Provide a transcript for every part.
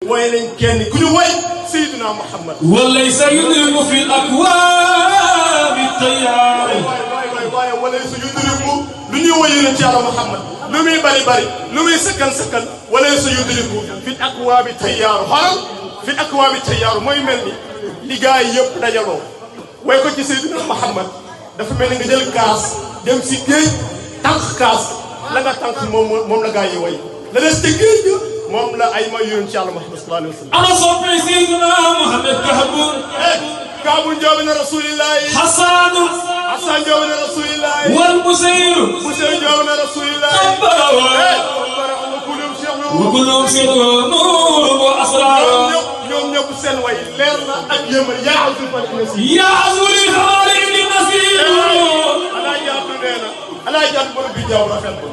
way nañ kenn ku ñu way Seydina Muhammad وليس يدرك في الأكواب التيار waaye walaysa yudriku lu ñuy woy yonent Yàlla Muhammad lu muy bari bari lu muy sakkan walaysa yudriku fi akwaabi tayyaaru xoolal fi akwaabi tayyaaru mooy mel ni li gaa yi yëpp dajaloo way ko ci Seydina Muhammad dafa mel ni nga jël kaas dem si géej tànk kaas la nga tànk moom la gaa yi way la des ci géej ga moom la ay may yonent Yàlla Muhammad sallallahu alayhi wa sallam أنا صبي سيدنا محمد كهبون kaabul joobina rasulillahi حسان Hassan joobina rasulillahi والبصير Hussein joobina rasulillahi وكلهم سر نور وأسرار ñoom ñëpp seen way leer na ak yëmal yaa azul fa nasi يا عزولي خالي بن نصير ala jaatu nee na ala jaatu borom bi jaaw rafet ko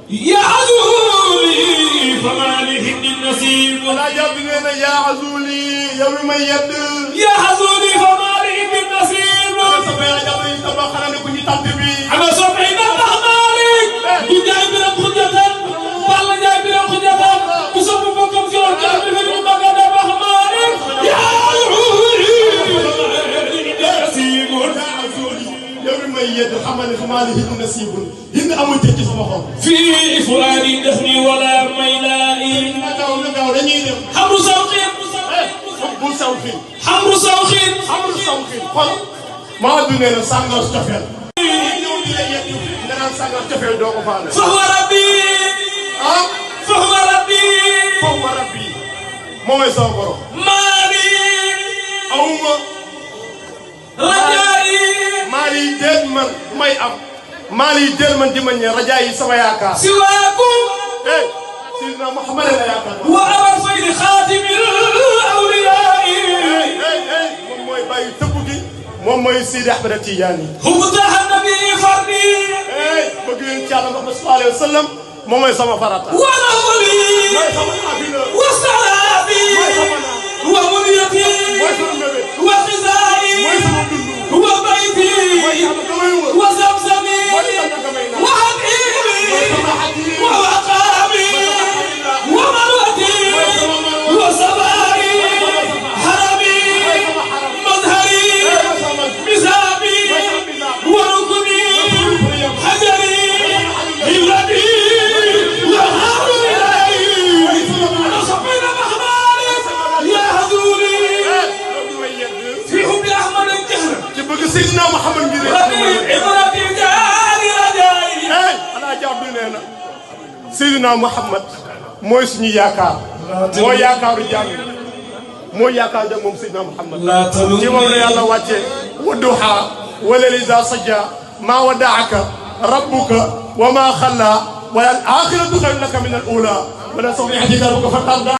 يا عزولي فما لهم النصيب ala jaatu nee na yaa azuli yow mi may yedd يا عزولي فما لهم النصيب sa yaa jaatu yi sama xanaa ne ku ñu tànt bi أنا صبي نبح مالك جاي بلا خجة والله جاي بلا خجة كسب بكم في الجنة في المكان نبح مالك يا عزولي نصيب yaa azuli yow mi may yedd xamal ne xamaa li hind nasibun hind amul tëj ci sama xol في فؤادي دفني ولا ميلائي na gaaw dañuy dem حمر سوقي bul saw xiin حمر سوقي amul saw xiin xol maa du nee na sàngar cofeel ñëw di la yedd nga naan sàngar cofeel doo ko faale فهو ربي ah فهو ربي foofu ma rabbi moo may sama borom مالي awuma رجائي maali déet man may am maali déet man di ma ñe rajaa yi sama yaakaar سواكم Seydina Muhammad la yaakaar وأبا الفيل خاتم الأولياء moom mooy bàyyi tëbb gi moom mooy Sidi Ahmed Tidiane هم تاح النبي فردي bëgg leen ci Yàlla Muhammad sallallahu alayhi wa sallam moom mooy sama farata ونظري mooy sama afina واسترابي mooy sama naan ومنيتي mooy sama mébét وخزائي mooy sama dund وبيتي mooy yàlla damay wër وزمزمي mooy yàlla damay naan وحبيبي mooy sama xadim ووقامي ومروتي وصباري حرمي مظهري مزابي وركبي حجري هبتي وهاب إلهي أنا صفينا محمالك يا هذولي في حب أحمد الجهر ci bëgg Seydina Muhammad ngir ربي إبرتي جاري رجائي ala jàpp nee na Seydina Muhammad mooy suñu yaakaar mooy yaakaaru jàng mooy yaakaar jàng moom Seydina Muhammad لا تلومني ci moom la yàlla wàcce wadduha wala liza sajja maa wadaaka rabbuka wa maa xalla wala al axiratu xayrun laka min al ula wala sawfa yu'tika rabbuka fatarda